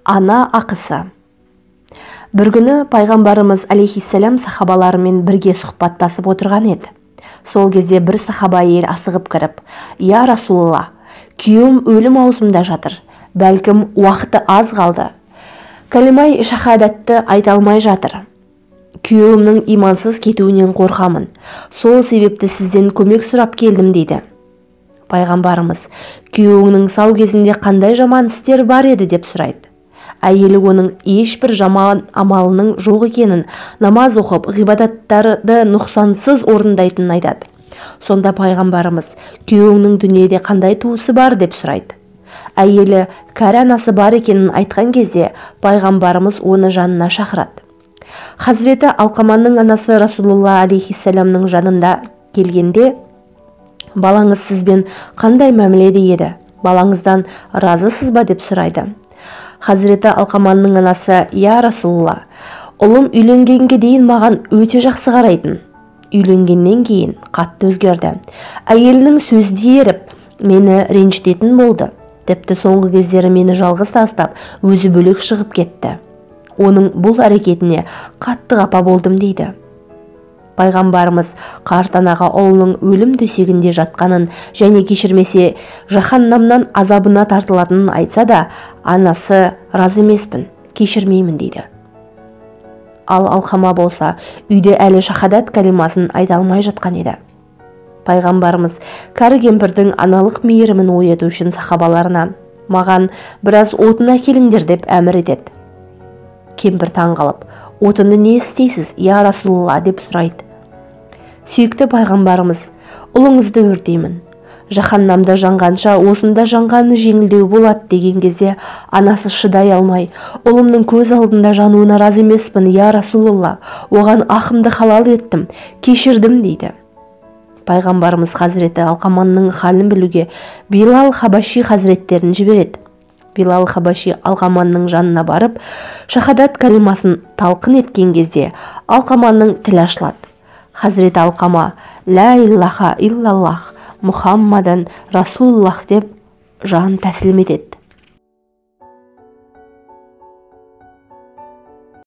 Ана ақысы. Бір күні пайғамбарымыз алейхиссалам сахабаларымен бірге сұхбаттасып отырған еді. Сол кезде бір сахаба әйел асығып кіріп, «Я Расулалла, күйеуім өлім аузымда жатыр, бәлкім уақыты аз қалды. Кәлимай шахадатты айта алмай жатыр. Күйеуімнің имансыз кетуінен қорқамын. Сол себепті сізден көмек сұрап келдім» дейді. Пайғамбарымыз, «Күйеуіңнің сау кезінде қандай жаман істер бар еді?» деп сұрайды. Әйелі оның ешбір жаман амалының жоқ екенін, намаз оқып, ғибадаттарды нұқсансыз орындайтынын айтады. Сонда пайғамбарымыз, «Күйеуіңнің дүниеде қандай туысы бар?» деп сұрайды. Әйелі кәрі анасы бар екенін айтқан кезде, пайғамбарымыз оны жанына шақырады. Хазіреті Алқаманның анасы Расулулла алейхиссаламның жанында келгенде, «Балаңыз сізбен қандай мәміледе еді? Балаңыздан разысыз ба?» деп сұрайды. Хазіреті Алқаманның анасы, «Я Расулулла, ұлым үйленгенге дейін маған өте жақсы қарайтын. Үйленгеннен кейін қатты өзгерді. Әйелінің сөзіне еріп, мені ренжітетін болды. Тіпті соңғы кездері мені жалғыз тастап, өзі бөлек шығып кетті. Оның бұл әрекетіне қатты қапа болдым» дейді. Пайғамбарымыз қарт анаға ұлының өлім төсегінде жатқанын және кешірмесе жаһаннамнан азабына тартылатынын айтса да, анасы разы емеспін, кешірмеймін дейді. Ал Алқама болса, үйде әлі шахадат кәлимасын айта алмай жатқан еді. Пайғамбарымыз кәрі кемпірдің аналық мейірімін ояту үшін сахабаларына «Маған біраз отын әкеліңдер» деп әмір етеді. Кемпір таң қалып, «Отынды не істейсіз, я Расулалла?» деп сұрайды. Сүйікті пайғамбарымыз, «Ұлыңызды өртеймін. Жаһаннамда жанғанша осында жанғаны жеңілдеу болады» деген кезде анасы шыдай алмай, «Ұлымның көз алдында жануына разы емеспін, я Расулалла, оған ақымды халал еттім, кешірдім» дейді. Пайғамбарымыз хазіреті Алқаманның халін білуге Билал Хабаши хазіреттерін жібереді. Билал Хабаши Алқаманның жанына барып, шахадат кәлимасын талқын еткен кезде Алқаманның тілі ашылады. Хазіреті Алқама «Ля иллаха иллаллах, Мұхаммадан Расуллах» деп жан тәсілім етеді.